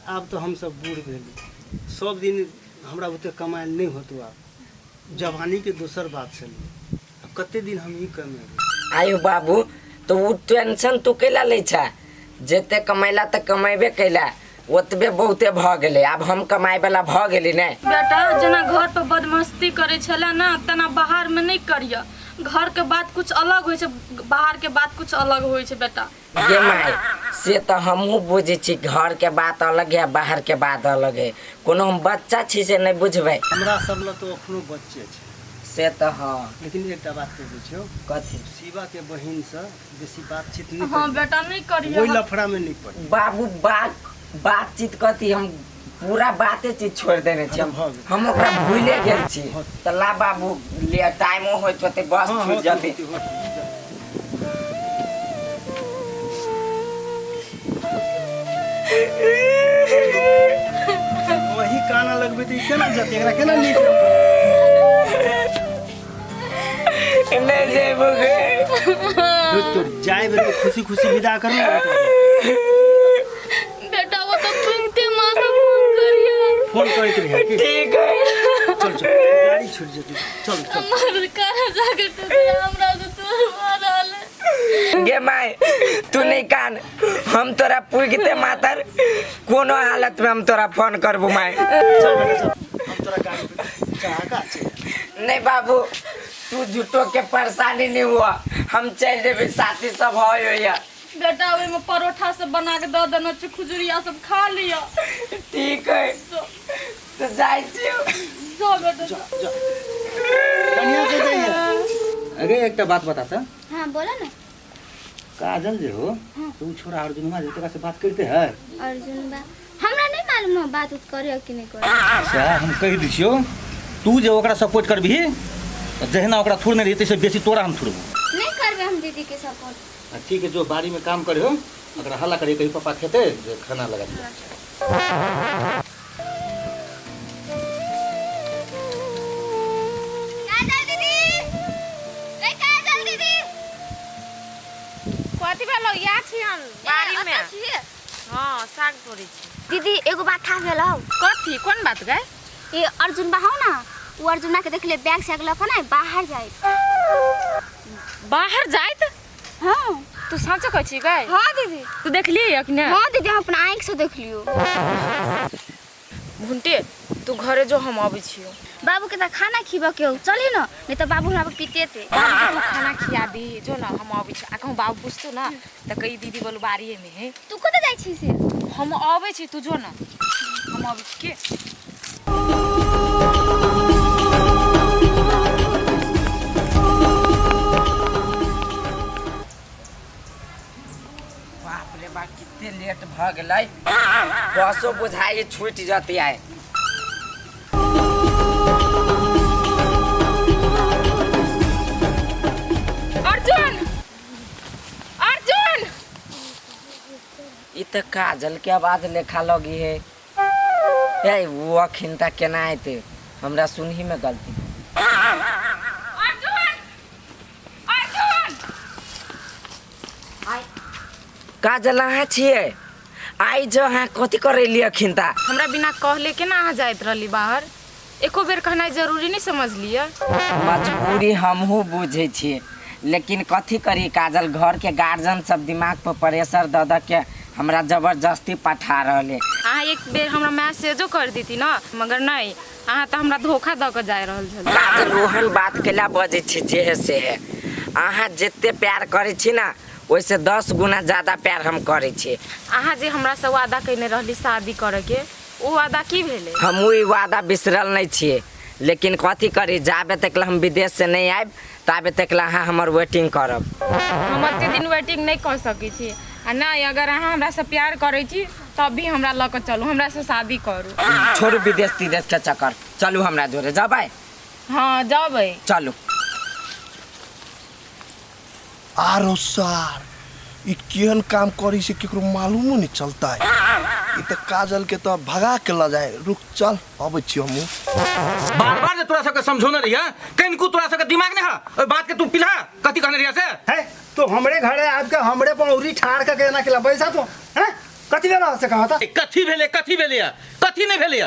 आब तऽ हमसब बूढ़ भेली, सब दिन हमरा बुते कमायल नहि होतो। आब जवानीके दोसर बात छलै, आब कते दिन हमही कमेबै। आयौ बाबू, तऽ ओ टेंशन तू कैला लै छह? जते कमैला तऽ कमेबे कैला, ओतबे बहुते भऽ गेलै। आब हम कमाइ वाला भऽ गेली ने। बेटा, जेना घर पर बदमस्ती करै छलै ने, तेना बाहर में नहि करिय। घर के बात कुछ अलग होइ छै, बाहर के बात कुछ अलग होइ छै बेटा। गे माय, से तऽ हमहूँ बुझै छी, घर के बात अलग है, बाहर के बात अलग है। कोनो हम बच्चा छी से नहि बुझबै? हमरा सब लग तऽ अखनो बच्चे छै। से तऽ हँ। लेकिन एकटा बात कहि दै छियौ। कथी? शिवा के बहिन से बेसी बातचीत नहि हाँ करियै। बेटा, नहि करियै। ओहि लफड़ा में नहि पड़ी। बाबू, बात बातचीत कथी, हम पूरा बाते चीत छोड़ि देने छी। हम भऽ गेल। हम ओकरा भूले गेल छी। तऽ ला बाबू, ले टाइमो होइत होते बस हाँ, छूट होतै, जतै। होतै, होतै, जा। वही काना लगबै तऽ ई केना जेतै? एकरा केना नीक नहि जेबो गे। तो जाय बेर खुशी खुशी विदा करू ने बेटा के। बेटा, वो तो तुरंते माँ से फोन करिए। फोन करैत रहियै की? ठीक है। चल चल, गाड़ी छूट जेतै, चल चल। हमर कहाँ जाके टुकड़ा हमरा से तोड़ रहल है। गे माय, तू नहीं कान, हम तोरा पुगते मातर कोनो हालत में हम तोरा फोन करबो माय। चल बेटा चल, हम तोरा गाड़ी पे चढ़ा के चल। नहीं बाबू, तू झूठो के परेशानी नहीं हुआ, हम चल जेबे, साथी सब हो या। बेटा, ओहिमे परोठा सब बना के दऽ देने छी, खजुरिया सब खा लिअ। ठीक है, तो जाइ छियौ। जा बेटा, जा। जा, बढ़िया से जाइए। अरे एकटा बात बता त। हाँ, बोलो ना। काजल जे हो तो उ छोरा अर्जुनवा जे तोरा से बात करते है? अर्जुन बा हमरा नहीं मालूम हो, बात उत करे हो कि नहीं करे। अच्छा, हम कहि दै छियौ, तू जे ओकरा सपोर्ट करबिही तऽ जहिना ओकरा थुरने रही ताहिसँ बेसी तोरा हम थुरबौ। नहीं करबे हम दीदी के सपोर्ट। आ ठीक है, जो बाड़ी में काम करे हो, ओकरा हल्ला करियो, कही पापा खेते जे खाना लगा दियो। काजल दीदी, ए काजल दीदी। कथी भेलो? या छी हम बाड़ी में। ए, ओतऽ छियै? हाँ, साग तोड़ै छी। दीदी, एगो बात था भेल हौ। कथी? कोन बात गए? ये अर्जुन बा हौ ना, वो अर्जुना के देखले बैग सैग लऽ कऽ ने बाहर जाइत। बाहर जाइत? हाँ। तू साँचो कहै छी गए? हाँ दीदी। तू देखलियै कि नहि? हाँ दीदी, हम अपना आँखि से देखलियो। भुंटे, तू घरे जो, हम अबै छियौ। बाबू के तऽ खाना खिबऽ के हौ, चली न, नहीं तऽ बाबू हमरा पर पीतेते। बाबू के तू खाना खिया दी, जो ना, हम अबै छी। आ कहूँ बाबू पूछतो ना तऽ कही दीदी बोलू बाड़िए में है। तू कतऽ जाइ छी से? हम अबै छी, तू जो ना, हम अबै छी के। बाप रे बाप, कितने लेट भऽ गेलै, बसो बुझाइ छूटि जतै आइ। अर्जुन, अर्जुन। ई तऽ काजल के आवाज लेखा लगी है। ए, वो अखिन तक केना एतै? हमरा सुनही में गलती। अर्जुन, अर्जुन। काजल, अहाँ छियै? आइ जो, अहाँ कथी करेली अखिन ता? हमरा बिना कहले केना अहाँ जाइत रहली बाहर? एको बेर कहनाइ जरूरी नहि समझलियै? मजबूरी हमहूँ बुझै छियै, लेकिन कथी करी काजल, घरके गार्जियन सब दिमाग पर प्रेशर दऽ दऽ के हमरा जबरदस्ती पठा रहल है। अहाँ एक बेर हमरा मैसेजो कर देती न, मगर नहि, अहाँ तऽ हमरा धोखा दऽ कऽ जा रहल छलियै। काजल, ओहन बात केला बजै छी? जे है से है, अहाँ जते प्यार करै छी ना, ओहिसँ 10 गुना ज्यादा प्यार हम करै छी। अहाँ जे हमरासँ वादा कयने रहली शादी करऽके, ओ वादा की भेलै? हम ओहि वादा बिसरल नहि छियै, लेकिन कथी करी, जाबे तक हम विदेश से नहि आयब ताबे तक अहाँ हमर वेटिंग करब। हम एते दिन वेटिंग नहि कऽ सकै छी। आ नहि, अगर अहाँ हमरासँ प्यार करै छी तब भी हमरा लऽ कऽ चलू, हमरासँ शादी करू। छोड़ू विदेश तिदेश के चक्कर, चलू हमरा जोरे, जबै? हँ, जबै। चलू। आरो सार, ई केहन काम करी से केकरो मालूमो नहीं चलता है। ई तऽ काजल के तऽ भगा के ल जाए। रुक, चल अबै छी हमहूँ। बार बार जे तोरा सबके समझौने रहिया, कनिको तोरा सबके दिमाग नहीं है ओहि बात के? तू पिलहा कथी कहने रहिया से है तो हमरे घरे आबि के हमरे पर औरी ठाड़ के केना केला बैसा तो हैं? कथी भेल से कहा त कथी भेलै कथी भेलै कथी नहीं भेलै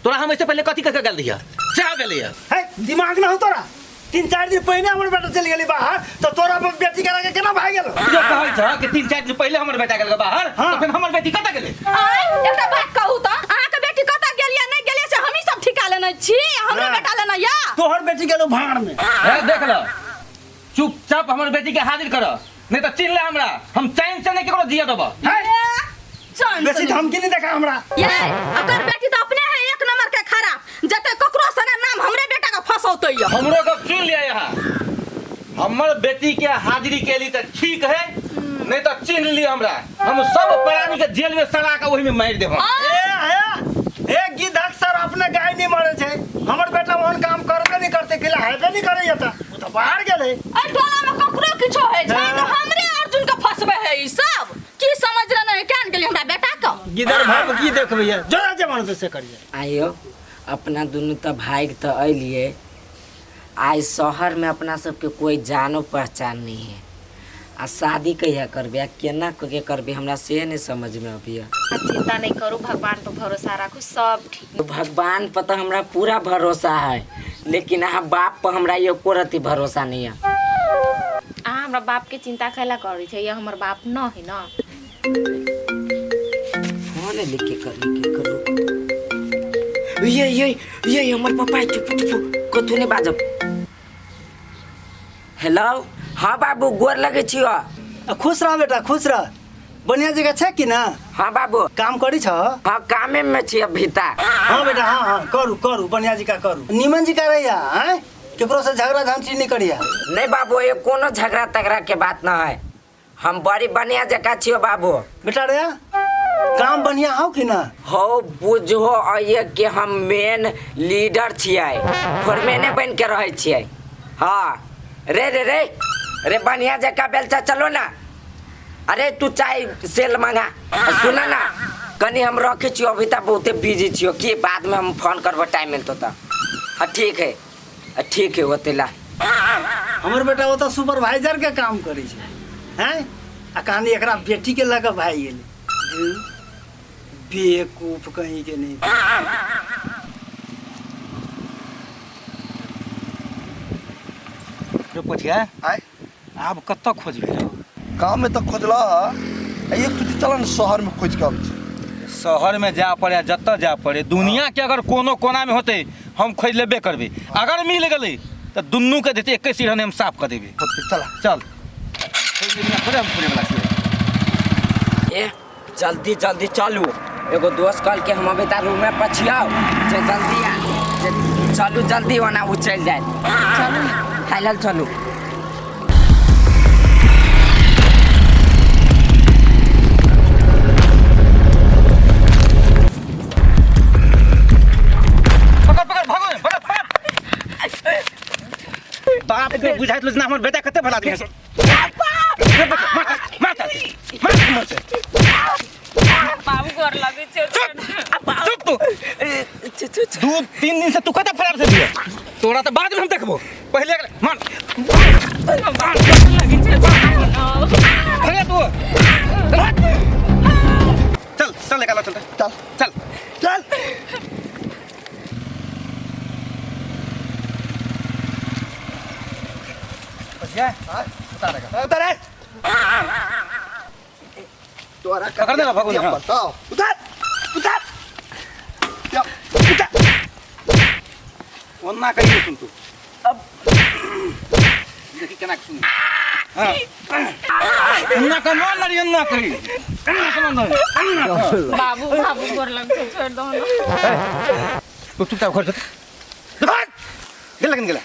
तोरा हम ऐसे पहले कथी कह के गेल रहिया सएह भेलै है दिमाग ना हो तोरा 3-4 दिन पहिने हमर बेटा चलि गेलै बाहर तऽ तोरा अपन बेटी के लगे केना भागि गेल जो कहै छ कि 3-4 दिन पहले हमर बेटा गेल बाहर हाँ। तऽ फेर हमर बेटी कतऽ गेलै आय, एकटा बात कहू तऽ अहाँके बेटी कतऽ गेल या नहि गेल से हमही सब ठिका लेने छी हमरे हाँ। बेटा लेने या तोहर बेटी गेलो भाड़ में हे देख ल चुपचाप हमर बेटी के हाजिर कर नहीं तऽ चिन्ह ले हमरा हम चैन से नहीं केकरो जिया देब है चैन से बेसी नहि। धमकी नहीं देखा हमरा ये अकर बेटी तऽ अपने है एक नंबर के खराब जते ककरो सने नाम हमरे बेटा के फसौतै या हमरो गप सुन लिया यहाँ हमर बेटी के हाजिरी के लिए तऽ ठीक है नहीं तऽ चिन्ह लिया हमरा हम सब प्राणी के जेल में सड़ा के ओही में मारि देब हम। ए ए ए गिद्धक सर अपने गाय नहीं मरे छै हमर बेटा ओहन काम करबे नहीं करते किला हेबे नहीं करे त ओ तऽ बाहर गेलै अइ टोला में ककरो किछो होइ छै हाँ। तऽ हमरे अर्जुन के फसबै है ई सब की समझ रहने केन गेली हमरा बेटा के गिदर भाव की देखबै जो जमान से करिए आइयो अपना दुनू तऽ भागि तऽ अयलियै आइ शहरमे अपना सबके कोई जानो पहचान नहीं है आ शादी कहिया करबै आ केना कऽ के करबै हमरा से नहीं समझमे अबैया। चिंता नहीं करू, भगवान पर भरोसा राखू, सब ठीक। भगवान पर तऽ हमरा पूरा भरोसा है, लेकिन अहाँ बाप पर हमरा एको रत्ती भरोसा नहीं है। अहाँ हमरा बाप के चिंता कैला करै छै? ये हमर बाप न है ना। फोन लिख के कर, लिख के करू। ये ये ये हमर पापा, चुप चुप, कथू नहीं बाजब। हेलो, हाँ बाबू, गोर लगे छियो। खुश रह बेटा, खुश रह। बढ़िया जगह छै कि ना? हाँ बाबू। काम करी छ? हाँ, कामे में छी अभी ता। हाँ बेटा, हाँ हाँ, करू करू, बढ़िया जी का करू, निमन जी का रहिया, हैं? केकरो से झगड़ा झांटी नहीं करिया। नहीं बाबू, ये कोनो झगड़ा तगड़ा के बात ना है, हम बड़ी बढ़िया जगह छियो बाबू। बेटा रे, काम बढ़िया हो कि ना? हो बुझो ये कि हम मेन लीडर छियै, फोरमैने बन के रहै छियै। हाँ रे रे रे रे, बढ़िया जगह बेलचा चलो ना। अरे तू चाय सेल मंगा। सुना ना, कनी हम रखे छियो अभी तक बहुते बिजी छियो, कि बाद में हम फोन करबो, टाइम मिलतो त। हाँ ठीक है, ठीक है, होते ला। हमर बेटा ओतऽ सुपरवाइजर के काम करै छै, हैं? आ कहानी एकरा बेटी के लऽ कऽ भागि गेलै। बेवकूफ कहीं के नहीं। रे पोठिया, आय आब कतऽ खोजबही रौ? गाँव में तऽ खोजलह, एक तू चल न शहर में खोज के आबै छी। शहर में जाय पड़े, जतऽ जाय पड़े, दुनिया के अगर कोनो कोना में होते हम खोज लेबे करबे। अगर मिल गेलै तऽ दुनू के देते एके सिरहने हम साफ कऽ देबै। होतै, चल चल। थोड़े हम छोड़े वाला छियै। ए जल्दी जल्दी चलू, एगो दोस्त कहल के हम अभी तार रूम में पछियाओ, जे जल्दी आ, जे चलू जल्दी ओना उ चलि जायत। चलू हाइलल चलू। पकड़ पकड़ भागो ने, पकड़ पकड़। बाप के बुझाइत लो हमर बेटा कते भला आदमी है। मार मार मार मार। बाबू गोर लगे छै। चुप तू। 2-3 दिन से तू कते फरार से दिया तोरा तो बाद में हम देखबो, पहले मार लगे छै। भगा तू। चल चल निकालो, चल चल चल चल। उतारेगा उतारे तोरा पकड़ दे ना भगोन, हाँ। बताओ, उतार उतार उतार। ओन्ना कहियो सुन तू, अब देखी केना के सुन। हाँ अन्ना का मान लड़ी, अन्ना कही, अन्ना का मान लड़ी, अन्ना का। बाबू बाबू गोर लग छै, छोड़ दो ना। तू चुपचाप घर जा, भाग गेला कन गेला,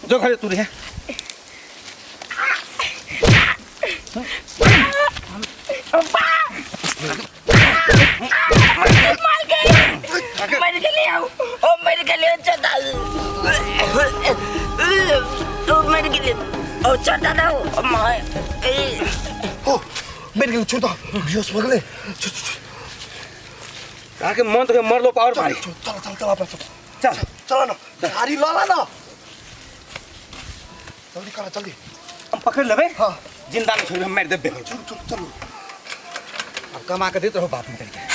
जो घर तू रे। मर गेली हूँ, ओ मर गेली, चोदा ओ मर गेली, ओ चोदा दो ओ my. ओ मर गेली, छोड़ दो, बेहोश भऽ गेलै। छोड़ छोड़ आके मन तो मरलो पावर भारी। चल चल चल चल चल चल चल ना, गाड़ी ल ला ना, जल्दी कर जल्दी। हम पकड़ लेबै। हाँ जिंदा नहीं छोड़बै, हम मारि देबै। चल चल चल। अब कमा के देत रहो बाप में करके।